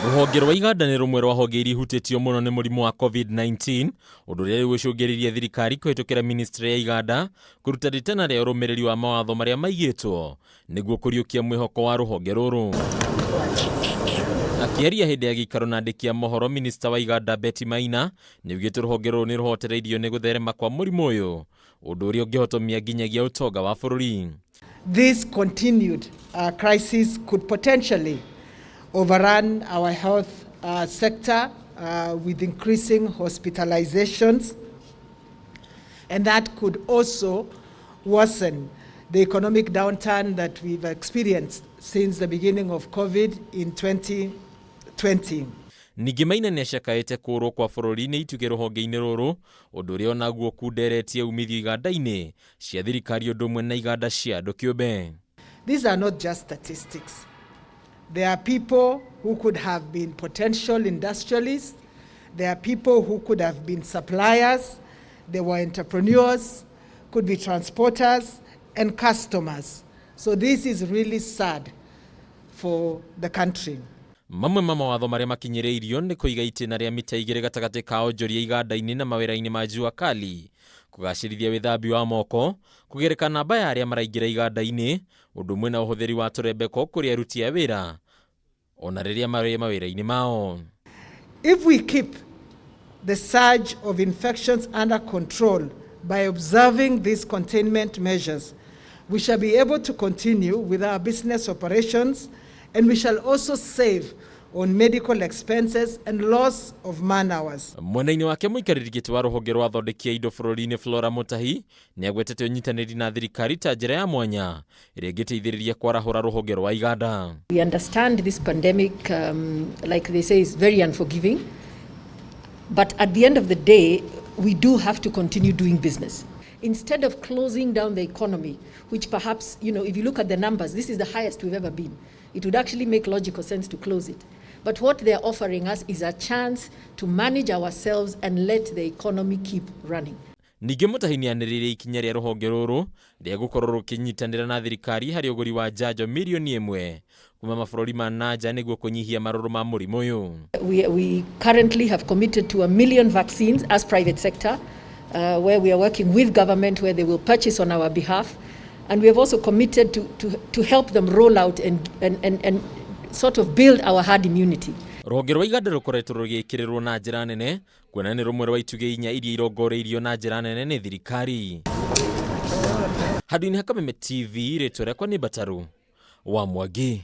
Rũhonge rwa iganda nĩ rũmwe rwa honge iria ihutĩtio mũno nĩ mũrimũ wa COVID-19, ũndũ ũrĩa rĩu ũcũngĩrĩirie thirikari kũhĩtũkĩra ministry ya iganda kũruta rĩtana rĩa ũrũmĩrĩri wa mawatho marĩa maigĩtwo nĩguo kũriũkia mwĩhoko wa rũhonge rũrũ. Akĩaria hĩndĩ ya gĩikaro na andĩki a mohoro, minista wa iganda Betty Maina nĩaugĩte rũhonge rũrũ nĩ rũhotereirio nĩ gũtherema kwa mũrimũ ũyũ, ũndũ ũrĩa ũngĩhotomia nginyagia ũtonga wa bũrũri. This continued crisis could potentially overrun our health sector with increasing hospitalizations, and that could also worsen the economic downturn that we've experienced since the beginning of COVID in 2020. Ningĩ Maina nĩacakaĩte kũũrwo kwa bũrũri nĩ itugĩ rũhonge-inĩ rũrũ, ũndũ ũrĩa onaguo ũkunderetie umithio iganda-inĩ cia thirikari ũndũ ũmwe na iganda cia andũ kĩũmbe. These are not just statistics. There are people who could have been potential industrialists. There are people who could have been suppliers. There were entrepreneurs, could be transporters and customers. So this is really sad for the country. Mamwe ma mawatho marĩa makinyĩrĩirio nĩ kũiga itĩna rĩa mita igĩrĩ gatagatĩ ka onjoria iganda-inĩ na mawĩra-inĩ ma jua kali, kũgacĩrithia wĩthambi wa moko, kũgereka namba ya arĩa maraingĩra iganda-inĩ, ũndũ ũmwe na ũhũthĩri wa tũrembeko kũrĩ aruti a wĩra ona rĩrĩa marĩ mawĩra-inĩ mao. If we keep the surge of infections under control by observing these containment measures, we shall be able to continue with our business operations, and we shall also save on medical expenses and loss of man hours. Mwena-inĩ wake mũikarĩri gĩtĩ wa rũhonge rwa athondeki a indo bũrũri-inĩ Flora Mutahi nĩagwetete ũnyitanĩri na thirikari ta njĩra ya mwanya ĩrĩa ĩngĩteithĩrĩria kwarahũra rũhonge rwa iganda. We understand this pandemic, like they say, is very unforgiving. But at the end of the day, we do have to continue doing business. Instead of closing down the economy, which perhaps, if you look at the numbers, this is the highest we've ever been. It would actually make logical sense to close it. But what they're offering us is a chance to manage ourselves and let the economy keep running. Ningĩ Mutahi nĩanĩrĩire ikinya rĩa rũhonge rũrũ rĩa gũkorwo rũkĩnyitanĩra na thirikari harĩ ũgũri wa njanjo mirioni ĩmwe kuma mabũrũri ma na nja nĩguo kũnyihia marũrũ ma mũrimũ ũyũ. We currently have committed to 1 million vaccines as private sector, where we are working with government, where they will purchase on our behalf. And we have also committed to help them roll out and sort of build our herd immunity. Rũhonge rwa iganda rũkoretwo rũgĩkĩrĩrwo na njĩra nene kuona nĩ rũmwe rwa itugĩ inya iria irongoreirio na njĩra nene nĩ thirikari. Handũ-inĩ ha Kameme TV, rĩtwa rĩakwa nĩ Mbataru wa Mwangi.